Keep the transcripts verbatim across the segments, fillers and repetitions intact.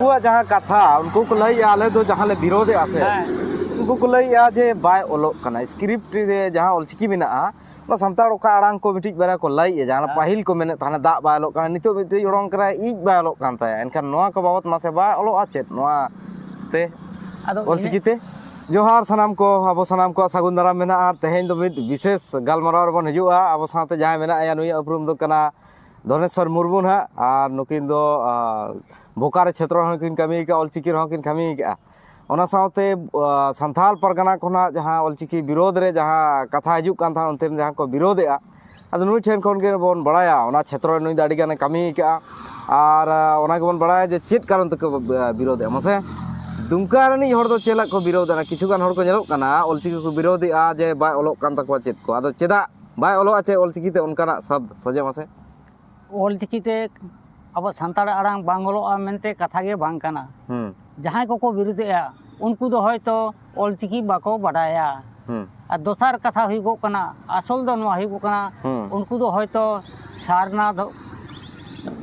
ᱩᱱᱠᱩᱣᱟᱜ ᱡᱟᱦᱟᱸ ᱠᱟᱛᱷᱟ, ᱩᱱᱠᱩ ᱠᱚ ᱞᱟᱹᱭᱮᱜᱼᱟ, ᱟᱞᱮ ᱫᱚ ᱡᱟᱦᱟᱸ ᱞᱮ ᱵᱤᱨᱳᱫᱷᱮᱜᱼᱟ ᱥᱮ, ᱦᱮᱸ᱾ ᱩᱱᱠᱩ ᱠᱚ ᱞᱟᱹᱭᱮᱜᱼᱟ ᱡᱮ ᱵᱟᱭ ᱚᱞᱚᱜ ᱠᱟᱱᱟ, ᱥᱠᱨᱤᱯᱴ ᱨᱮ ᱡᱟᱦᱟᱸ ᱚᱞᱪᱤᱠᱤ ᱢᱮᱱᱟᱜᱼᱟ, ᱚᱱᱟ ᱥᱟᱱᱛᱟᱲ ᱚᱠᱟ ᱟᱲᱟᱝ ᱠᱚ ᱢᱤᱫᱴᱤᱡ ᱵᱟᱨᱭᱟ ᱠᱚ ᱞᱟᱹᱭᱮᱜᱼᱟ, ᱡᱟᱦᱟᱸ ᱦᱮᱸ᱾ ᱯᱟᱹᱦᱤᱞ ᱠᱚ ᱢᱮᱱᱮᱫ ᱛᱟᱦᱮᱱᱟ ᱫᱟᱜ ᱵᱟᱭ ᱚᱞᱚᱜ ᱠᱟᱱᱟ, ᱱᱤᱛᱚᱜ ᱢᱤᱫᱴᱤᱡ ᱚᱰᱚᱝ ᱠᱟᱱᱟ ᱤᱡ ᱵᱟᱭ ᱚᱞᱚᱜ ᱠᱟᱱ ᱛᱟᱭᱟ᱾ ᱮᱱᱠᱷᱟᱱ ᱱᱚᱣᱟ ᱠᱚ ᱵᱟᱵᱚᱛ ᱢᱟᱥᱮ ᱵᱟᱭ ᱚᱞᱚᱜᱼᱟ ᱪᱮᱫ ᱱᱚᱣᱟ ᱛᱮ? ᱟᱫᱚ ᱚᱞᱪᱤᱠᱤ ᱤᱱᱟᱹ- ᱛᱮ? ᱡᱚᱦᱟᱨ ᱥᱟᱱᱟᱢ ᱠᱚ, ᱟᱵᱚ ᱥᱟᱱᱟᱢ ᱠᱚᱣᱟᱜ ᱥᱟᱹᱜᱩᱱ ᱫᱟᱨᱟᱢ ᱢᱮᱱᱟᱜᱼᱟ᱾ ᱛᱮᱦᱮᱧ ᱫᱚ ᱢᱤᱫ ᱵᱤᱥᱮᱥ ᱜᱟᱞᱢᱟᱨᱟᱣ ᱨᱮᱵᱚᱱ ᱦᱤᱡᱩᱜᱼᱟ᱾ ᱟᱵᱚ ᱥᱟᱶᱛᱮ ᱡᱟᱦᱟᱸᱭ ᱢᱮᱱᱟᱭᱟ, ᱱᱩᱭᱟᱜ ᱩᱯᱨᱩᱢ ᱫᱚ ᱠᱟᱱᱟ ᱫᱷᱚᱱᱮᱥᱣᱚᱨ ᱢᱩᱨᱢᱩ ᱱᱟᱦᱟᱜ, ᱟᱨ ᱱᱩᱠᱤᱱ ᱫᱚ, ᱟ, ᱵᱳᱠᱟᱨᱳ ᱪᱷᱮᱛᱨᱚ ᱨᱮᱦᱚᱸ ᱠᱤᱱ ᱠᱟᱹᱢᱤ ᱠᱟᱜᱼᱟ, ᱚᱞᱪᱤᱠᱤ ᱨᱮᱦᱚᱸ ᱠᱤᱱ ᱠᱟᱹᱢᱤ ᱠᱟᱜᱼᱟ᱾ ᱚᱱᱟ ᱥᱟᱶᱛᱮ, ᱟ, ᱥᱟᱱᱛᱟᱲ ᱯᱟᱨᱜᱟᱱᱟ ᱠᱷᱚᱱᱟᱜ ᱡᱟᱦᱟᱸ ᱚᱞᱪᱤᱠᱤ ᱵᱤᱨᱳᱫᱷ ᱨᱮ ᱡᱟᱦᱟᱸ ᱠᱟᱛᱷᱟ ᱦᱤᱡᱩᱜ ᱠᱟᱱ ᱛᱟᱦᱮᱸᱫ, ᱚᱱᱛᱮ ᱨᱮᱱ ᱡᱟᱦᱟᱸ ᱠᱚ ᱵᱤᱨᱳᱫᱷᱮᱜᱼᱟ, ᱟᱫᱚ ᱱᱩᱭ ᱴᱷᱮᱱ ᱠᱷᱚᱱ ᱜᱮ ᱵᱚᱱ ᱵᱟᱲᱟᱭᱟ, ᱚᱱᱟ ᱪᱷᱮᱛᱨᱚ ᱨᱮ ᱱᱩᱭ ᱫᱚ ᱟᱹᱰᱤ ᱜᱟᱱᱮ ᱠᱟᱹᱢᱤ ᱠᱟᱜᱼᱟ᱾ ᱟᱨ, ᱟ, ᱚᱱᱟ ᱜᱮᱵᱚᱱ ᱵᱟᱲᱟᱭᱟ ᱡᱮ ᱪᱮᱫ ᱠᱟᱨᱚᱱ ᱛᱮᱠᱚ ᱵ-, ᱵᱤᱨᱳᱫᱷᱮᱜᱼᱟ᱾ ᱢᱟᱥᱮ, ᱫᱩᱢᱠᱟ ᱨᱤᱱᱤᱡ ᱦᱚᱲ ᱫᱚ ᱪᱮᱫ ᱞᱟᱹᱜᱤᱫ ᱠᱚ ᱵᱤᱨᱳᱫᱷᱮᱜᱼᱟ? ᱠᱤᱪᱷᱩ ᱜᱟᱱ ᱦᱚᱲ ᱠᱚ ᱧᱮᱞᱚᱜ ᱠᱟᱱᱟ ᱚᱞᱪᱤᱠᱤ ᱠᱚ ᱵᱤᱨᱳᱫᱷᱮᱜᱼᱟ ᱡᱮ ᱵᱟᱭ ᱚᱞᱚᱜ ᱠᱟᱱ ᱛᱟᱠᱚᱣᱟ ᱪᱮᱫ ᱠᱚ᱾ ᱟᱫᱚ ᱪᱮᱫᱟᱜ ᱵᱟᱭ ᱚᱞᱚᱜᱼᱟ ᱪᱮᱫ ᱚᱞᱪᱤᱠᱤ ᱛᱮ, ᱚᱱᱠᱟᱱᱟᱜ ᱥᱟᱵ ᱥᱚᱡᱷᱮ ᱢᱟᱥᱮ? ᱚᱞᱪᱤᱠᱤ ᱛᱮ ᱟᱵᱚ ᱥᱟᱱᱛᱟᱲ ᱟᱲᱟᱝ ᱵᱟᱝ ᱚᱞᱚᱜᱼᱟ ᱢᱮᱱᱛᱮ ᱠᱟᱛᱷᱟ ᱜᱮ ᱵᱟᱝ ᱠᱟᱱᱟ᱾ ᱦᱩᱸ᱾ ᱡᱟᱦᱟᱸᱭ ᱠᱚᱠᱚ ᱵᱤᱨᱳᱫᱷᱮᱜᱼᱟ, ᱩᱱᱠᱩ ᱫᱚ ᱦᱚᱭᱛᱚ ᱚᱞᱪᱤᱠᱤ ᱵᱟᱠᱚ ᱵᱟᱰᱟᱭᱟ᱾ ᱦᱩᱸ᱾ ᱟᱨ ᱫᱚᱥᱟᱨ ᱠᱟᱛᱷᱟ ᱦᱩᱭᱩᱜᱚᱜ ᱠᱟᱱᱟ, ᱟᱥᱚᱞ ᱫᱚ ᱱᱚᱣᱟ ᱦᱩᱭᱩᱜᱚᱜ ᱠᱟᱱᱟ, ᱦᱩᱸ᱾ ᱩᱱᱠᱩ ᱫᱚ ᱦᱚᱭᱛᱚ ᱥᱟᱨᱱᱟ ᱫᱷᱚ-,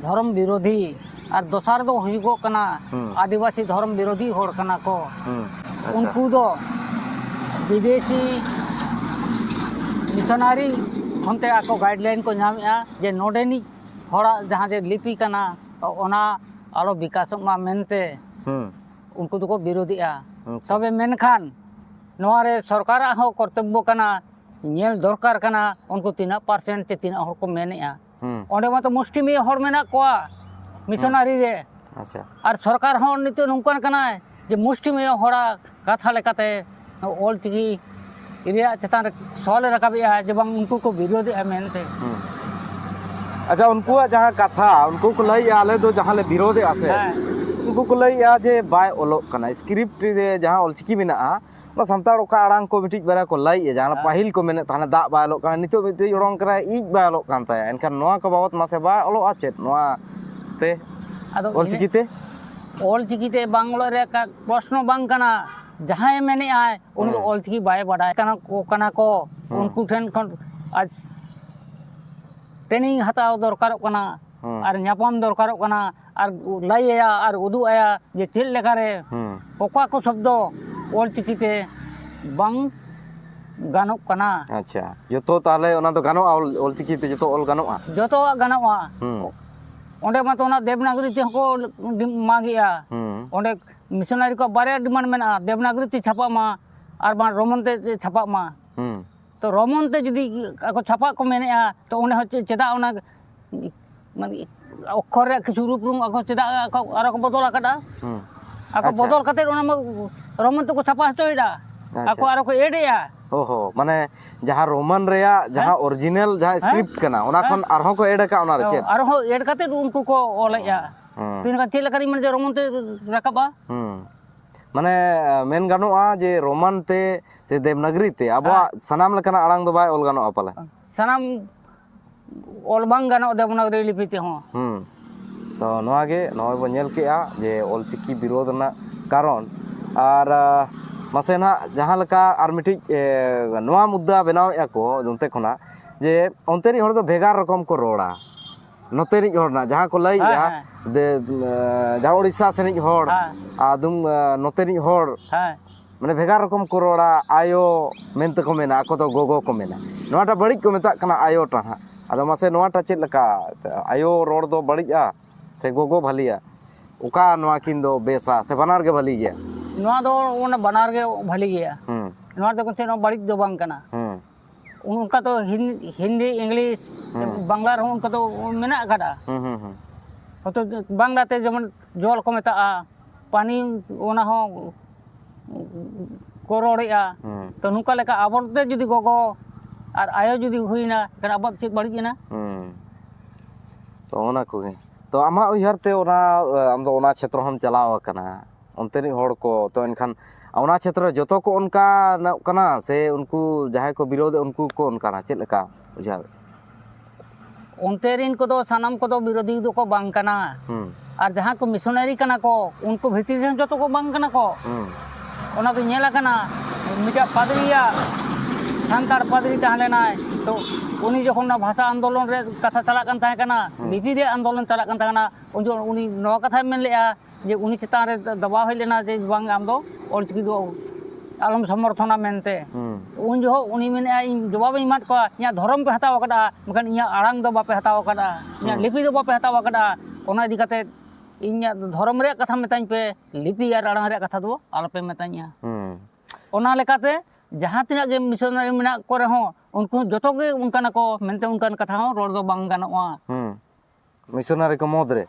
ᱫᱷᱚᱨᱚᱢ ᱵᱤᱨᱳᱫᱷᱤ, ᱟᱨ ᱫᱚᱥᱟᱨ ᱫᱚ ᱦᱩᱭᱩᱜᱚᱜ ᱠᱟᱱᱟ, ᱦᱩᱸ᱾ ᱟᱹᱫᱤᱵᱟᱹᱥᱤ ᱫᱷᱚᱨᱚᱢ ᱵᱤᱨᱳᱫᱷᱤ ᱦᱚᱲ ᱠᱟᱱᱟ ᱠᱚ᱾ ᱦᱩᱸ, ᱟᱪᱪᱷᱟ᱾ ᱩᱱᱠᱩ ᱫᱚ ᱵᱤᱫᱮᱥᱤ ᱢᱤᱥᱚᱱᱟᱨᱤ ᱠᱷᱚᱱᱛᱮ ᱟᱠᱚ ᱜᱟᱭᱤᱰᱞᱟᱭᱤᱱ ᱠᱚ ᱧᱟᱢᱮᱜᱼᱟ ᱡᱮ ᱱᱚᱰᱮᱱᱤᱡ ᱦᱚᱲᱟᱜ ᱡᱟᱦᱟᱸ ᱡᱮ ᱞᱤᱯᱤ ᱠᱟᱱᱟ, ᱚᱱᱟ ᱟᱞᱚ ᱵᱤᱠᱟᱥᱚᱜ ᱢᱟ ᱢᱮᱱᱛᱮ ᱦᱩᱸ᱾ ᱩᱱᱠᱩ ᱫᱚᱠᱚ ᱵᱤᱨᱳᱫᱷᱮᱜᱼᱟ᱾ ᱟᱪᱪᱷᱟ᱾ ᱛᱚᱵᱮ ᱢᱮᱱᱠᱷᱟᱱ ᱱᱚᱣᱟ ᱨᱮ ᱥᱚᱨᱠᱟᱨᱟᱜ ᱦᱚᱸ ᱠᱚᱨᱛᱚᱵᱵᱚ ᱠᱟᱱᱟ, ᱧᱮᱞ ᱫᱚᱨᱠᱟᱨ ᱠᱟᱱᱟ, ᱩᱱᱠᱩ ᱛᱤᱱᱟᱹᱜ ᱯᱟᱨᱥᱮᱱᱴ ᱪᱮ ᱛᱤᱱᱟᱹᱜ ᱦᱚᱲ ᱠᱚ ᱢᱮᱱᱮᱜᱼᱟ᱾ ᱦᱩᱸ᱾ ᱚᱸᱰᱮ ᱢᱟᱛᱚ ᱢᱩᱥᱴᱤᱢᱤᱭᱟᱹ ᱦᱚᱲ ᱢᱮᱱᱟᱜ ᱠᱚᱣᱟ ᱢᱤᱥᱚᱱᱟᱨᱤ ᱨᱮ᱾ ᱟᱪᱪᱷᱟ᱾ ᱟᱨ ᱥᱚᱨᱠᱟᱨ ᱦᱚᱸ ᱱᱤᱛᱚᱜ ᱱᱚᱝᱠᱟᱱ ᱠᱟᱱᱟᱭ ᱡᱮ ᱢᱩᱥᱴᱤᱢᱤᱭᱟᱹ ᱦᱚᱲᱟᱜ ᱠᱟᱛᱷᱟ ᱞᱮᱠᱟᱛᱮ ᱚᱞᱪᱤᱠᱤ ᱨᱮᱭᱟᱜ ᱪᱮᱛᱟᱱ ᱨᱮ ᱥᱚᱣᱟᱞᱮ ᱨᱟᱠᱟᱵᱮᱜᱼᱟ ᱡᱮ ᱵᱟᱝ ᱩᱱᱠᱩ ᱠᱚ ᱵᱤᱨᱳᱫᱷᱮᱜᱼᱟ ᱢᱮᱱᱛᱮ᱾ ᱦᱩᱸ᱾ ᱟᱪᱪᱷᱟ, ᱩᱱᱠᱩᱣᱟᱜ ᱡᱟᱦᱟᱸ ᱠᱟᱛᱷᱟ, ᱩᱱᱠᱩ ᱠᱚ ᱞᱟᱹᱭᱮᱜᱼᱟ, "ᱟᱞᱮ ᱫᱚ ᱡᱟᱦᱟᱸ ᱞᱮ ᱵᱤᱨᱳᱫᱷᱮᱜᱼᱟ ᱥᱮ, ᱦᱮᱸ᱾ ᱩᱱᱠᱩ ᱠᱚ ᱞᱟᱹᱭᱮᱜᱼᱟ ᱡᱮ ᱵᱟᱭ ᱚᱞᱚᱜ ᱠᱟᱱᱟ, ᱥᱠᱨᱤᱯᱴ ᱨᱮ ᱡᱟᱦᱟᱸ ᱚᱞᱪᱤᱠᱤ ᱢᱮᱱᱟᱜᱼᱟ, ᱚᱱᱟ ᱥᱟᱱᱛᱟᱲ ᱚᱠᱟ ᱟᱲᱟᱝ ᱠᱚ ᱢᱤᱫᱴᱤᱡ ᱵᱟᱨᱭᱟ ᱠᱚ ᱞᱟᱹᱭᱮᱜᱼᱟ, ᱡᱟᱦᱟᱸ ᱦᱮᱸ᱾ ᱯᱟᱹᱦᱤᱞ ᱠᱚ ᱢᱮᱱᱮᱫ ᱛᱟᱦᱮᱱᱟ ᱫᱟᱜ ᱵᱟᱭ ᱚᱞᱚᱜ ᱠᱟᱱᱟ, ᱱᱤᱛᱚᱜ ᱢᱤᱫᱴᱤᱡ ᱚᱰᱚᱝ ᱠᱟᱱᱟ ᱤᱡ ᱵᱟᱭ ᱚᱞᱚᱜ ᱠᱟᱱ ᱛᱟᱭᱟ᱾ ᱮᱱᱠᱷᱟᱱ ᱱᱚᱣᱟ ᱠᱚ ᱵᱟᱵᱚᱛ ᱢᱟᱥᱮ ᱵᱟᱭ ᱚᱞᱚᱜᱼᱟ ᱪᱮᱫ ᱱᱚᱣᱟ ᱛᱮ? ᱟᱫᱚ ᱚᱞᱪᱤᱠᱤ ᱤᱱᱟᱹ ᱛᱮ? ᱚᱞᱪᱤᱠᱤ ᱛᱮ ᱵᱟᱝ ᱚᱞᱚᱜ ᱨᱮᱭᱟᱜ ᱠᱟ-, ᱯᱨᱚᱥᱱᱚ ᱵᱟᱝ ᱠᱟᱱᱟ᱾ ᱡᱟᱦᱟᱸᱭᱮ ᱢᱮᱱᱮᱜᱼᱟᱭ, ᱩᱱᱤ ᱫᱚ ᱦᱮᱸ᱾ ᱚᱞᱪᱤᱠᱤ ᱵᱟᱭ ᱵᱟᱰᱟᱭ ᱠᱟᱱᱟ ᱠᱚ, ᱠᱟᱱᱟ ᱠᱚ᱾ ᱦᱮᱸ᱾ ᱩᱱᱠᱩ ᱴᱷᱮᱱ ᱠᱷᱚᱱ ᱟᱡ ᱴᱨᱮᱱᱤᱝ ᱦᱟᱛᱟᱣ ᱫᱚᱨᱠᱟᱨᱚᱜ ᱠᱟᱱᱟ᱾ ᱦᱮᱸ᱾ ᱟᱨ ᱧᱟᱯᱟᱢ ᱫᱚᱨᱠᱟᱨᱚᱜ ᱠᱟᱱᱟ᱾ ᱟᱨ ᱞᱟᱹᱭ ᱟᱭᱟ ᱟᱨ ᱩᱫᱩᱜ ᱟᱭᱟ ᱡᱮ ᱪᱮᱫ ᱞᱮᱠᱟᱨᱮ ᱦᱩᱸ᱾ ᱚᱠᱟ ᱠᱚ ᱥᱚᱵᱫᱚ ᱚᱞᱪᱤᱠᱤ ᱛᱮ ᱵᱟᱝ ᱜᱟᱱᱚᱜ ᱠᱟᱱᱟ᱾ ᱟᱪᱪᱷᱟ, ᱡᱚᱛᱚ ᱛᱟᱦᱚᱞᱮ ᱚᱱᱟ ᱫᱚ ᱜᱟᱱᱚᱜᱼᱟ, ᱚᱞ, ᱚᱞᱪᱤᱠᱤ ᱛᱮ ᱡᱚᱛᱚ ᱚᱞ ᱜᱟᱱᱚᱜᱼᱟ? ᱡᱚᱛᱚᱣᱟᱜ ᱜᱟᱱᱚᱜᱼᱟ᱾ ᱦᱩᱸ᱾ ᱚᱸᱰᱮ ᱢᱟᱛᱚ ᱚᱱᱟ ᱫᱮᱵᱽᱱᱟᱜᱚᱨᱤ ᱛᱮᱦᱚᱸ ᱠᱚ ᱢᱟᱜᱮᱜᱼᱟ᱾ ᱦᱩᱸ᱾ ᱚᱸᱰᱮ ᱢᱤᱥᱚᱱᱟᱨᱤ ᱠᱚᱣᱟᱜ ᱵᱟᱨᱭᱟ ᱰᱤᱢᱟᱱᱰ ᱢᱮᱱᱟᱜᱼᱟ, ᱫᱮᱵᱽᱱᱟᱜᱚᱨᱤ ᱛᱮ ᱪᱷᱟᱯᱟᱜ ᱢᱟ ᱟᱨ ᱵᱟᱝ ᱨᱳᱢᱟᱱ ᱛᱮ ᱪᱷᱟᱯᱟᱜ ᱢᱟ᱾ ᱦᱩᱸ᱾ ᱛᱚ ᱨᱳᱢᱟᱱ ᱛᱮ ᱡᱩᱫᱤ ᱟᱠᱚ ᱪᱷᱟᱯᱟᱜ ᱠᱚ ᱢᱮᱱᱮᱜᱼᱟ, ᱛᱚ ᱚᱸᱰᱮ ᱦᱚᱸ ᱪᱮ-, ᱪᱮᱫᱟᱜ ᱚᱱᱟ, ᱢᱟᱱᱮ, ᱚᱠᱠᱷᱚᱨ ᱨᱮᱭᱟᱜ ᱠᱤᱪᱷᱩ ᱨᱩᱯ ᱨᱚᱝ ᱟᱠᱚ ᱪᱮᱫᱟᱜ ᱟᱠᱚ ᱟᱨᱚ ᱠᱚ ᱵᱚᱫᱚᱞ ᱟᱠᱟᱫᱟ? ᱦᱩᱸ᱾ ᱟᱠᱚ ᱟᱪᱪᱷᱟ᱾ ᱵᱚᱫᱚᱞ ᱠᱟᱛᱮ ᱚᱱᱟ ᱢᱟ ᱨᱳᱢᱟᱱ ᱛᱮᱠᱚ ᱪᱷᱟᱯᱟ ᱦᱚᱪᱚᱭᱮᱫᱟ᱾ ᱟᱪᱪᱷᱟ᱾ ᱟᱠᱚ ᱟᱨᱚ ᱠᱚ ᱮᱰ ᱮᱜᱼᱟ᱾ ᱚᱦᱚ, ᱢᱟᱱᱮ ᱡᱟᱦᱟᱸ ᱨᱳᱢᱟᱱ ᱨᱮᱭᱟᱜ ᱡᱟᱦᱟᱸ ᱦᱮᱸ? ᱚᱨᱤᱡᱤᱱᱟᱞ ᱡᱟᱦᱟᱸ ᱦᱮᱸ? ᱥᱠᱨᱤᱯᱴ ᱠᱟᱱᱟ, ᱚᱱᱟ ᱦᱮᱸ? ᱠᱷᱚᱱ ᱟᱨᱦᱚᱸ ᱠᱚ ᱮᱰ ᱟᱠᱟᱫ ᱚᱱᱟ ᱨᱮ ᱚ, ᱪᱮᱫ? ᱟᱨᱦᱚᱸ ᱮᱰ ᱠᱟᱛᱮ ᱩᱱᱠᱩ ᱠᱚ ᱚᱞᱮᱜᱼᱟ᱾ ᱦᱩᱸ᱾ ᱛᱤᱱᱟᱹᱜ ᱪᱮᱫ ᱞᱮᱠᱟᱨᱤᱧ ᱢᱮᱱ ᱡᱮ ᱨᱳᱢᱟᱱ ᱛᱮ ᱨᱟᱠᱟᱵᱼᱟ? ᱦᱩᱸ᱾ ᱢᱟᱱᱮ, ᱢᱮᱱ ᱜᱟᱱᱚᱜᱼᱟ ᱡᱮ ᱨᱳᱢᱟᱱ ᱛᱮ ᱥᱮ ᱫᱮᱵᱽᱱᱟᱜᱽᱨᱤ ᱛᱮ ᱟᱵᱚᱣᱟᱜ ᱦᱮᱸ᱾ ᱥᱟᱱᱟᱢ ᱞᱮᱠᱟᱱᱟᱜ ᱟᱲᱟᱝ ᱫᱚ ᱵᱟᱭ ᱚᱞ ᱜᱟᱱᱚᱜᱼᱟ ᱯᱟᱞᱮ? ᱥᱟᱱᱟᱢ ᱚᱞ ᱵᱟᱝ ᱜᱟᱱᱚᱜᱼᱟ ᱫᱮᱵᱽᱱᱟᱜᱽᱨᱤ ᱞᱤᱯᱤ ᱛᱮᱦᱚᱸ᱾ ᱦᱩᱸ᱾ ᱛᱚ ᱱᱚᱣᱟ ᱜᱮ ᱱᱚᱜᱼᱚᱭ ᱵᱚᱱ ᱧᱮᱞ ᱠᱮᱜᱼᱟ ᱡᱮ ᱚᱞᱪᱤᱠᱤ ᱵᱤᱨᱳᱫᱷ ᱨᱮᱱᱟᱜ ᱠᱟᱨᱚᱱ᱾ ᱟᱨ, ᱟ, ᱢᱟᱥᱮ ᱱᱟᱦᱟᱜ ᱡᱟᱦᱟᱸ ᱞᱮᱠᱟ ᱟᱨ ᱢᱤᱫᱴᱤᱡ, ᱮ, ᱱᱚᱣᱟ ᱢᱩᱫᱽᱫᱟ ᱵᱮᱱᱟᱣᱮᱫᱼᱟ ᱠᱚ ᱱᱚᱱᱛᱮ ᱠᱷᱚᱱᱟᱜ ᱡᱮ ᱚᱱᱛᱮ ᱨᱤᱡ ᱦᱚᱲ ᱫᱚ ᱵᱷᱮᱜᱟᱨ ᱨᱚᱠᱚᱢ ᱠᱚ ᱨᱚᱲᱟ᱾ ᱱᱚᱛᱮ ᱨᱤᱡ ᱦᱚᱲ ᱨᱮᱱᱟᱜ ᱡᱟᱦᱟᱸ ᱠᱚ ᱞᱟᱹᱭᱮᱜᱼᱟ, ᱦᱮᱸ, ᱦᱮᱸ᱾ ᱫᱮ-, ᱮ, ᱡᱟᱦᱟᱸ ᱳᱰᱤᱥᱟ ᱥᱮᱱᱤᱡ ᱦᱚᱲ, ᱦᱮᱸ᱾ ᱟᱫᱚᱢ, ᱮ, ᱱᱚᱛᱮ ᱨᱤᱡ ᱦᱚᱲ, ᱦᱮᱸ᱾ ᱢᱟᱱᱮ ᱵᱷᱮᱜᱟᱨ ᱨᱚᱠᱚᱢ ᱠᱚ ᱨᱚᱲᱟ, ᱟᱭᱳ ᱢᱮᱱᱛᱮ ᱠᱚ ᱢᱮᱱᱟ, ᱟᱠᱚ ᱫᱚ ᱜᱚᱜᱚ ᱠᱚ ᱢᱮᱱᱟ᱾ ᱱᱚᱣᱟᱴᱟᱜ ᱵᱟᱹᱲᱤᱡ ᱠᱚ ᱢᱮᱛᱟᱜ ᱠᱟᱱᱟ ᱟᱭᱳ ᱴᱟᱜ ᱦᱟᱸᱜ᱾ ᱟᱫᱚ ᱢᱟᱥᱮ ᱱᱚᱣᱟᱴᱟᱜ ᱪᱮᱫ ᱞᱮᱠᱟ? ᱟᱭᱳ ᱨᱚᱲ ᱫᱚ ᱵᱟᱹᱲᱤᱡᱼᱟ ᱥᱮ ᱜᱚᱜᱚ ᱵᱷᱟᱹᱞᱤᱭᱟ? ᱚᱠᱟ ᱱᱚᱣᱟ ᱠᱤᱱ ᱫᱚ ᱵᱮᱥᱟ ᱥᱮ ᱵᱟᱱᱟᱨ ᱜᱮ ᱵᱷᱟᱹᱞᱤ ᱜᱮᱭᱟ? ᱱᱚᱣᱟ ᱫᱚ ᱚᱱᱟ ᱵᱟᱱᱟᱨ ᱜᱮ ᱵᱷᱟᱹᱞᱤ ᱜᱮᱭᱟ᱾ ᱦᱩᱸ᱾ ᱱᱚᱣᱟ ᱫᱚ ᱪᱮᱫ ᱦᱚᱸ ᱵᱟᱹᱲᱤᱡ ᱫᱚ ᱵᱟᱝ ᱠᱟᱱᱟ᱾ ᱦᱩᱸ᱾ ᱚᱱᱠᱟ ᱫᱚ ᱦᱤᱱ-, ᱦᱤᱱᱫᱤ, ᱤᱝᱞᱤᱥ, ᱦᱩᱸ᱾ ᱵᱟᱝᱞᱟ ᱨᱮᱦᱚᱸ ᱚᱱᱠᱟ ᱫᱚ ᱢᱮᱱᱟᱜ ᱟᱠᱟᱫᱟ᱾ ᱦᱩᱸ, ᱦᱩᱸ, ᱦᱩᱸ᱾ ᱦᱚᱭᱛᱳ ᱵᱟᱝᱞᱟᱛᱮ ᱡᱮᱢᱚᱱ ᱡᱚᱞ ᱠᱚ ᱢᱮᱛᱟᱜᱼᱟ, ᱯᱟᱱᱤ, ᱚᱱᱟ ᱦᱚᱸ ᱠᱚ ᱨᱚᱲᱮᱜᱼᱟ᱾ ᱦᱩᱸ᱾ ᱛᱚ ᱱᱚᱝᱠᱟ ᱞᱮᱠᱟ ᱟᱵᱚ ᱛᱮ ᱡᱩᱫᱤ ᱜᱚᱜᱚ ᱟᱨ ᱟᱭᱳ ᱡᱩᱫᱤ ᱦᱩᱭᱱᱟ, ᱮᱱᱠᱷᱟᱱ ᱟᱵᱚᱣᱟᱜ ᱪᱮᱫ ᱵᱟᱹᱲᱤᱡ ᱮᱱᱟ? ᱦᱩᱸ᱾ ᱛᱚ ᱚᱱᱟ ᱠᱚᱜᱮ᱾ ᱛᱚ ᱟᱢᱟᱜ ᱩᱭᱦᱟᱹᱨ ᱛᱮ ᱚᱱᱟ, ᱟᱢ ᱫᱚ ᱚᱱᱟ ᱪᱷᱮᱛᱨᱚ ᱦᱚᱸᱢ ᱪᱟᱞᱟᱣ ᱟᱠᱟᱱᱟ, ᱚᱱᱛᱮ ᱨᱤᱱ ᱦᱚᱲ ᱠᱚ, ᱛᱚ ᱮᱱᱠᱷᱟᱱ ᱚᱱᱟ ᱪᱷᱮᱛᱨᱚ ᱡᱚᱛᱚ ᱠᱚ ᱚᱱᱠᱟᱱᱚᱜ ᱠᱟᱱᱟ ᱥᱮ ᱩᱱᱠᱩ ᱡᱟᱦᱟᱸᱭ ᱠᱚ ᱵᱤᱨᱳᱫᱷ ᱩᱱᱠᱩ ᱠᱚ ᱚᱱᱠᱟᱱᱟ, ᱪᱮᱫ ᱞᱮᱠᱟ ᱵᱩᱡᱷᱟᱹᱣ? ᱚᱱᱛᱮ ᱨᱤᱱ ᱠᱚᱫᱚ ᱥᱟᱱᱟᱢ ᱠᱚᱫᱚ ᱵᱤᱨᱳᱫᱷᱤ ᱫᱚᱠᱚ ᱵᱟᱝ ᱠᱟᱱᱟ᱾ ᱦᱩᱸ᱾ ᱟᱨ ᱡᱟᱦᱟᱸ ᱠᱚ ᱢᱤᱥᱚᱱᱟᱨᱤ ᱠᱟᱱᱟ ᱠᱚ, ᱩᱱᱠᱩ ᱵᱷᱤᱛᱤᱨ ᱨᱮᱦᱚᱸ ᱡᱚᱛᱚ ᱠᱚ ᱵᱟᱝ ᱠᱟᱱᱟ ᱠᱚ᱾ ᱦᱩᱸ᱾ ᱚᱱᱟ ᱫᱚ ᱧᱮᱞ ᱟᱠᱟᱱᱟ, ᱢᱤᱫᱴᱟᱜ ᱯᱟᱫᱽᱨᱤᱭᱟᱜ, ᱥᱟᱱᱛᱟᱲ ᱯᱟᱫᱽᱨᱤ ᱛᱟᱦᱮᱸ ᱞᱮᱱᱟᱭ, ᱛᱚ ᱩᱱᱤ ᱡᱚᱠᱷᱚᱱ ᱚᱱᱟ ᱵᱷᱟᱥᱟ ᱟᱱᱫᱳᱞᱚᱱ ᱨᱮ ᱠᱟᱛᱷᱟ ᱪᱟᱞᱟᱜ ᱠᱟᱱ ᱛᱟᱦᱮᱸ ᱠᱟᱱᱟ, ᱦᱩᱸ᱾ ᱞᱤᱯᱤ ᱨᱮᱭᱟᱜ ᱟᱱᱫᱳᱞᱚᱱ ᱪᱟᱞᱟᱜ ᱠᱟᱱ ᱛᱟᱦᱮᱸ ᱠᱟᱱᱟ, ᱩᱱ ᱡᱚᱠᱷᱚᱱ ᱩᱱᱤ ᱱᱚᱣᱟ ᱠᱟᱛᱷᱟᱭ ᱢᱮᱱ ᱞᱮᱫᱼᱟ ᱡᱮ ᱩᱱᱤ ᱪᱮᱛᱟᱱ ᱨᱮ ᱫᱟᱵᱟᱣ ᱦᱮᱡ ᱞᱮᱱᱟ ᱡᱮ ᱵᱟᱝ, ᱟᱢ ᱫᱚ ᱚᱞᱪᱤᱠᱤ ᱫᱚ ᱟᱞᱚᱢ ᱥᱚᱢᱚᱨᱛᱷᱚᱱᱟ ᱢᱮᱱᱛᱮ᱾ ᱦᱩᱸ᱾ ᱩᱱ ᱡᱚᱦᱚᱜ ᱩᱱᱤ ᱢᱮᱱᱮᱫᱼᱟ, ᱤᱧ ᱡᱚᱵᱟᱵ ᱤᱧ ᱮᱢᱟᱫ ᱠᱚᱣᱟ, ᱤᱧᱟᱹᱜ ᱫᱷᱚᱨᱚᱢ ᱯᱮ ᱦᱟᱛᱟᱣ ᱟᱠᱟᱫᱼᱟ, ᱢᱮᱱᱠᱷᱟᱱ ᱤᱧᱟᱹᱜ ᱟᱲᱟᱝ ᱫᱚ ᱵᱟᱯᱮ ᱦᱟᱛᱟᱣ ᱟᱠᱟᱫᱼᱟ, ᱤᱧᱟᱹᱜ ᱦᱩᱸ᱾ ᱞᱤᱯᱤ ᱫᱚ ᱵᱟᱯᱮ ᱦᱟᱛᱟᱣ ᱟᱠᱟᱫᱼᱟ᱾ ᱚᱱᱟ ᱤᱫᱤ ᱠᱟᱛᱮ ᱤᱧᱟᱹᱜ ᱫᱷᱚᱨᱚᱢ ᱨᱮᱭᱟᱜ ᱠᱟᱛᱷᱟ ᱢᱮᱛᱟᱧ ᱯᱮ, ᱞᱤᱯᱤ ᱟᱨ ᱟᱲᱟᱝ ᱨᱮᱭᱟᱜ ᱠᱟᱛᱷᱟ ᱫᱚ ᱟᱞᱚᱯᱮ ᱢᱮᱛᱟᱧᱟ᱾ ᱦᱩᱸ᱾ ᱚᱱᱟ ᱞᱮᱠᱟᱛᱮ ᱡᱟᱦᱟᱸ ᱛᱤᱱᱟᱹᱜ ᱜᱮ ᱢᱤᱥᱚᱱᱟᱨᱤ ᱢᱮᱱᱟᱜ ᱠᱚ ᱨᱮᱦᱚᱸ, ᱩᱱᱠᱩ ᱡᱚᱛᱚ ᱜᱮ ᱚᱱᱠᱟᱱᱟ ᱠᱚ ᱢᱮᱱᱛᱮ ᱚᱱᱠᱟᱱ ᱠᱟᱛᱷᱟ ᱦᱚᱸ ᱨᱚᱲ ᱫᱚ ᱵᱟᱝ ᱜᱟᱱᱚᱜᱼᱟ᱾ ᱦᱩᱸ᱾ ᱢᱤᱥᱚᱱᱟᱨᱤ ᱠᱚ ᱢᱩᱫᱽ ᱨᱮ?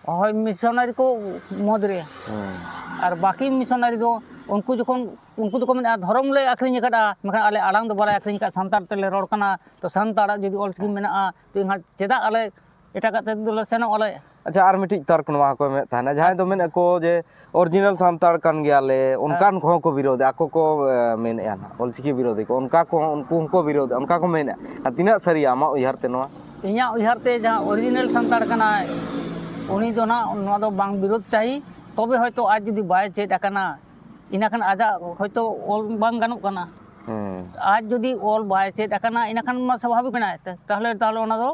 ᱦᱳᱭ, ᱢᱤᱥᱚᱱᱟᱨᱤ ᱠᱚ ᱢᱩᱫᱽ ᱨᱮ᱾ ᱦᱩᱸ᱾ ᱟᱨ ᱵᱟᱹᱠᱤ ᱢᱤᱥᱚᱱᱟᱨᱤ ᱫᱚ ᱩᱱᱠᱩ ᱡᱚᱠᱷᱚᱱ, ᱩᱱᱠᱩ ᱫᱚᱠᱚ ᱢᱮᱱᱟ, "ᱫᱷᱚᱨᱚᱢ ᱞᱮ ᱟᱹᱠᱷᱨᱤᱧ ᱟᱠᱟᱫᱼᱟ, ᱢᱮᱱᱠᱷᱟᱱ ᱟᱞᱮ ᱟᱲᱟᱝ ᱫᱚ ᱵᱟᱞᱮ ᱟᱹᱠᱷᱨᱤᱧ ᱟᱠᱟᱫᱼᱟ, ᱥᱟᱱᱛᱟᱲ ᱛᱮᱞᱮ ᱨᱚᱲ ᱠᱟᱱᱟ, ᱛᱚ ᱥᱟᱱᱛᱟᱲᱟᱜ ᱡᱩᱫᱤ ᱚᱞᱪᱤᱠᱤ ᱢᱮᱱᱟᱜᱼᱟ, ᱛᱚ ᱮᱱᱠᱷᱟᱱ ᱪᱮᱫᱟᱜ ᱟᱞᱮ ᱮᱴᱟᱜᱟᱜ ᱛᱮᱫᱚ ᱞᱮ ᱥᱮᱱᱚᱜ ᱟᱞᱮ?" ᱟᱪᱪᱷᱟ, ᱟᱨ ᱢᱤᱫᱴᱤᱡ ᱛᱚᱨᱠ ᱱᱚᱣᱟ ᱦᱚᱸᱠᱚ ᱮᱢᱮᱫ ᱛᱟᱦᱮᱱᱟ, ᱡᱟᱦᱟᱸᱭ ᱫᱚ ᱢᱮᱱᱮᱫ ᱠᱚ ᱡᱮ original ᱥᱟᱱᱛᱟᱲ ᱠᱟᱱ ᱜᱮᱭᱟᱞᱮ, ᱚᱱᱠᱟᱱ ᱦᱮᱸ᱾ ᱠᱚᱦᱚᱸ ᱠᱚ ᱵᱤᱨᱳᱫᱷᱟ, ᱟᱠᱚ ᱠᱚ, ᱮ, ᱢᱮᱱᱮᱫᱼᱟ ᱱᱟᱦᱟᱜ ᱚᱞᱪᱤᱠᱤ ᱵᱤᱨᱳᱫᱷᱤ ᱠᱚ, ᱚᱱᱠᱟ ᱠᱚᱦᱚᱸ, ᱩᱱᱠᱩ ᱦᱚᱸᱠᱚ ᱵᱤᱨᱳᱫᱷᱟ, ᱚᱱᱠᱟ ᱠᱚ ᱢᱮᱱᱮᱫᱼᱟ᱾ ᱟᱨ ᱛᱤᱱᱟᱹᱜ ᱥᱟᱹᱨᱤᱭᱟ ᱟᱢᱟᱜ ᱩᱭᱦᱟᱹᱨ ᱛᱮ ᱱᱚᱣᱟ? ᱤᱧᱟᱹᱜ ᱩᱭᱦᱟᱹᱨ ᱛᱮ ᱡᱟᱦᱟᱸ original ᱥᱟᱱᱛᱟᱲ ᱠᱟᱱᱟᱭ, ᱩᱱᱤ ᱫᱚ ᱱᱟᱦᱟᱜ ᱱᱚᱣᱟ ᱫᱚ ᱵᱟᱝ ᱵᱤᱨᱳᱫᱷ ᱪᱟᱹᱦᱤ᱾ ᱛᱚᱵᱮ ᱦᱚᱭᱛᱳ ᱟᱡ ᱡᱩᱫᱤ ᱵᱟᱭ ᱪᱮᱫ ᱟᱠᱟᱱᱟ, ᱤᱱᱟᱹᱠᱷᱟᱱ ᱟᱡᱟᱜ ᱦᱚᱭᱛᱳ ᱚᱞ ᱵᱟᱝ ᱜᱟᱱᱚᱜ ᱠᱟᱱᱟ᱾ ᱦᱩᱸ᱾ ᱟᱡ ᱡᱩᱫᱤ ᱚᱞ ᱵᱟᱭ ᱪᱮᱫ ᱟᱠᱟᱱᱟ, ᱤᱱᱟᱹᱠᱷᱟᱱ ᱢᱟ ᱥᱟᱵᱷᱟᱵᱤᱠ ᱢᱮᱱᱟᱜ ᱛᱮ, ᱛᱟᱦᱚᱞᱮ, ᱛᱟᱦᱚᱞᱮ ᱚᱱᱟ ᱫᱚ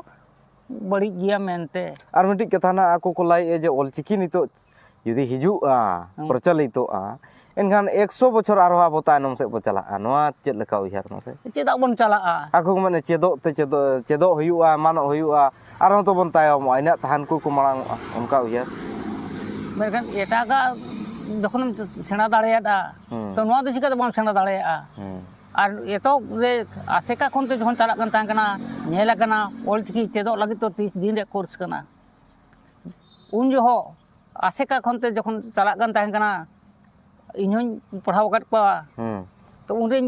ᱵᱟᱹᱲᱤᱡ ᱜᱮᱭᱟ ᱢᱮᱱᱛᱮ᱾ ᱟᱨ ᱢᱤᱫᱴᱤᱡ ᱠᱟᱛᱷᱟ ᱱᱟᱜ, ᱟᱠᱚ ᱠᱚ ᱞᱟᱹᱭᱮᱫᱼᱟ ᱡᱮ ᱚᱞᱪᱤᱠᱤ ᱱᱤᱛᱚᱜ ᱡᱩᱫᱤ ᱦᱤᱡᱩᱜᱼᱟ, ᱦᱩᱸ᱾ ᱯᱨᱚᱪᱚᱞᱤᱛᱚᱜᱼᱟ, ᱮᱱᱠᱷᱟᱱ ᱮᱠᱥᱚ ᱵᱚᱪᱷᱚᱨ ᱟᱨᱦᱚᱸ ᱟᱵᱚ ᱛᱟᱭᱱᱚᱢ ᱥᱮᱫ ᱵᱚ ᱪᱟᱞᱟᱜᱼᱟ᱾ ᱱᱚᱣᱟ ᱪᱮᱫ ᱞᱮᱠᱟ ᱩᱭᱦᱟᱹᱨ ᱢᱟᱥᱮ? ᱪᱮᱫᱟᱜ ᱵᱚᱱ ᱪᱟᱞᱟᱜᱼᱟ? ᱟᱠᱚ ᱠᱚ ᱢᱮᱱᱟ, ᱪᱮᱫᱚᱜ ᱛᱮ ᱪᱮᱫᱚᱜ, ᱪᱮᱫᱚᱜ ᱦᱩᱭᱩᱜᱼᱟ, ᱮᱢᱟᱱᱚᱜ ᱦᱩᱭᱩᱜᱼᱟ, ᱟᱨᱦᱚᱸ ᱛᱚᱵᱚᱱ ᱛᱟᱭᱚᱢᱚᱜᱼᱟ, ᱤᱱᱟᱹᱜ ᱛᱟᱦᱟᱱ ᱠᱚ ᱠᱚ ᱢᱟᱲᱟᱝ ᱚᱜᱼᱟ, ᱚᱱᱠᱟ ᱩᱭᱦᱟᱹᱨ᱾ ᱢᱮᱱᱠᱷᱟᱱ ᱮᱴᱟᱜᱟᱜ ᱡᱚᱠᱷᱚᱱᱮᱢ ᱥᱮᱬᱟ ᱫᱟᱲᱮᱭᱟᱫᱼᱟ, ᱦᱩᱸ᱾ ᱛᱚ ᱱᱚᱣᱟ ᱫᱚ ᱪᱤᱠᱟᱹᱛᱮ ᱵᱟᱢ ᱥᱮᱬᱟ ᱫᱟᱲᱮᱭᱟᱜᱼᱟ? ᱦᱩᱸ᱾ ᱟᱨ ᱮᱛᱚᱦᱚᱵ ᱨᱮ ᱟᱥᱮᱠᱟ ᱠᱷᱚᱱ ᱛᱮ ᱡᱚᱠᱷᱚᱱ ᱪᱟᱞᱟᱜ ᱠᱟᱱ ᱛᱟᱦᱮᱸ ᱠᱟᱱᱟ, ᱧᱮᱞ ᱟᱠᱟᱱᱟ, ᱚᱞᱪᱤᱠᱤ ᱪᱮᱫᱚᱜ ᱞᱟᱹᱜᱤᱫ ᱫᱚ ᱛᱤᱥ ᱫᱤᱱ ᱨᱮᱭᱟᱜ ᱠᱳᱨᱥ ᱠᱟᱱᱟ᱾ ᱩᱱ ᱡᱚᱦᱚᱜ ᱟᱥᱮᱠᱟ ᱠᱷᱚᱱ ᱛᱮ ᱡᱚᱠᱷᱚᱱ ᱪᱟᱞᱟᱜ ᱠᱟᱱ ᱛᱟᱦᱮᱸ ᱠᱟᱱᱟ, ᱤᱧ ᱦᱚᱧ ᱯᱟᱲᱦᱟᱣ ᱟᱠᱟᱫ ᱠᱚᱣᱟ᱾ ᱦᱩᱸ᱾ ᱛᱚ ᱩᱱᱨᱮᱧ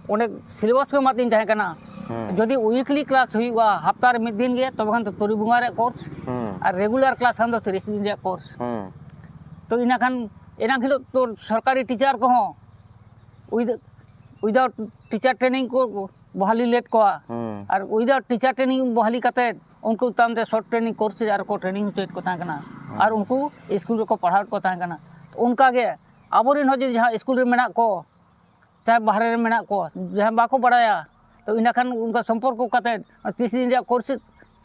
ᱚᱸᱰᱮ syllabus ᱠᱚ ᱮᱢᱟᱫᱤᱧ ᱛᱟᱦᱮᱸ ᱠᱟᱱᱟ᱾ ᱦᱩᱸ᱾ ᱡᱩᱫᱤ weekly class ᱦᱩᱭᱩᱜᱼᱟ, ᱦᱟᱯᱛᱟ ᱨᱮ ᱢᱤᱫ ᱫᱤᱱ ᱜᱮ, ᱛᱚᱵᱮ ᱠᱷᱟᱱ ᱫᱚ ᱛᱩᱨᱩᱭ ᱵᱚᱸᱜᱟ ᱨᱮᱭᱟᱜ ᱠᱳᱨᱥ᱾ ᱦᱩᱸ᱾ ᱟᱨ regular class ᱠᱷᱟᱱ ᱫᱚ ᱛᱤᱨᱤᱥ ᱫᱤᱱ ᱨᱮᱭᱟᱜ ᱠᱳᱨᱥ᱾ ᱦᱩᱸ᱾ ᱛᱚ ᱤᱱᱟᱹ ᱠᱷᱟᱱ ᱮᱱᱟᱝ ᱦᱤᱞᱳᱜ ᱛᱚ ᱥᱚᱨᱠᱟᱨᱤ teacher ᱠᱚᱦᱚᱸ with, without teacher training ᱠᱚ ᱵᱚᱦᱟᱞᱤ ᱞᱮᱫ ᱠᱚᱣᱟ᱾ ᱦᱩᱸ᱾ ᱟᱨ without teacher training ᱵᱚᱦᱟᱞᱤ ᱠᱟᱛᱮᱫ ᱩᱱᱠᱩ ᱛᱟᱭᱚᱢ ᱛᱮ short training course ᱨᱮ ᱟᱨ ᱠᱚ training ᱦᱚᱪᱚᱭᱮᱫ ᱠᱚ ᱛᱟᱦᱮᱸ ᱠᱟᱱᱟ᱾ ᱦᱩᱸ᱾ ᱟᱨ ᱩᱱᱠᱩ ᱤᱥᱠᱩᱞ ᱨᱮᱠᱚ ᱯᱟᱲᱦᱟᱣᱮᱫ ᱠᱚ ᱛᱟᱦᱮᱸ ᱠᱟᱱᱟ᱾ ᱚᱱᱠᱟ ᱜᱮ ᱟᱵᱚᱨᱮᱱ ᱦᱚᱸ ᱡᱩᱫᱤ ᱡᱟᱦᱟᱸ ᱤᱥᱠᱩᱞ ᱨᱮ ᱢᱮᱱᱟᱜ ᱠᱚ, ᱪᱟᱦᱮ ᱵᱟᱦᱨᱮ ᱨᱮ ᱢᱮᱱᱟᱜ ᱠᱚ, ᱡᱟᱦᱟᱸᱭ ᱵᱟᱠᱚ ᱵᱟᱲᱟᱭᱟ, ᱛᱚ ᱤᱱᱟᱹ ᱠᱷᱟᱱ ᱩᱱᱠᱟ ᱥᱚᱢᱯᱚᱨᱠᱚ ᱠᱟᱛᱮ ᱛᱤᱥ ᱫᱤᱱ ᱨᱮᱭᱟᱜ ᱠᱳᱨᱥ,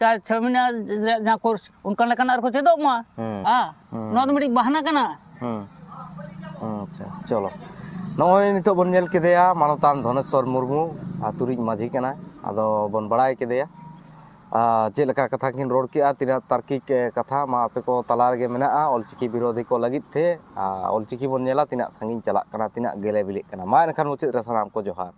ᱪᱟᱨ ᱪᱷᱚ ᱢᱟᱹᱦᱱᱟᱹ ᱨᱮᱭᱟᱜ ᱡᱟᱦᱟᱸ ᱠᱳᱨᱥ, ᱚᱱᱠᱟ ᱞᱮᱠᱟᱱᱟᱜ ᱟᱨᱠᱚ ᱪᱮᱫᱚᱜ ᱢᱟ᱾ ᱦᱩᱸ᱾ ᱦᱮᱸ, ᱦᱩᱸ᱾ ᱱᱚᱣᱟ ᱫᱚ ᱢᱤᱫᱴᱤᱡ ᱵᱟᱦᱟᱱᱟ ᱠᱟᱱᱟ᱾ ᱦᱩᱸ᱾ ᱟᱪᱪᱷᱟ, ᱪᱚᱞᱚ᱾ ᱱᱚᱜᱼᱚᱭ ᱱᱤᱛᱚᱜ ᱵᱚᱱ ᱧᱮᱞ ᱠᱮᱫᱮᱭᱟ ᱢᱟᱱᱚᱛᱟᱱ ᱫᱷᱚᱱᱮᱥᱣᱚᱨ ᱢᱩᱨᱢᱩ, ᱟᱹᱛᱩ ᱨᱤᱡ ᱢᱟᱹᱡᱷᱤ ᱠᱟᱱᱟᱭ᱾ ᱟᱫᱚ ᱵᱚᱱ ᱵᱟᱲᱟᱭ ᱠᱮᱫᱮᱭᱟ᱾ ᱟᱨ ᱪᱮᱫ ᱞᱮᱠᱟ ᱠᱟᱛᱷᱟ ᱠᱤᱱ ᱨᱚᱲ ᱠᱮᱜᱼᱟ, ᱛᱤᱱᱟᱹᱜ ᱛᱟᱨᱠᱤᱠ, ᱮ, ᱠᱟᱛᱷᱟ ᱢᱟ ᱟᱯᱮ ᱠᱚ ᱛᱟᱞᱟ ᱨᱮᱜᱮ ᱢᱮᱱᱟᱜᱼᱟ, ᱚᱞᱪᱤᱠᱤ ᱵᱤᱨᱳᱫᱷᱤ ᱠᱚ ᱞᱟᱹᱜᱤᱫ ᱛᱮ᱾ ᱟᱨ ᱚᱞᱪᱤᱠᱤ ᱵᱚᱱ ᱧᱮᱞᱟ ᱛᱤᱱᱟᱹᱜ ᱥᱟᱺᱜᱤᱧ ᱪᱟᱞᱟᱜ ᱠᱟᱱᱟ, ᱛᱤᱱᱟᱹᱜ ᱜᱮᱞᱮ ᱵᱤᱞᱤᱜ ᱠᱟᱱᱟ᱾ ᱢᱟ ᱮᱱᱠᱷᱟᱱ ᱢᱩᱪᱟᱹᱫ ᱨᱮ ᱥᱟᱱᱟᱢ ᱠᱚ ᱡᱚᱦᱟᱨ᱾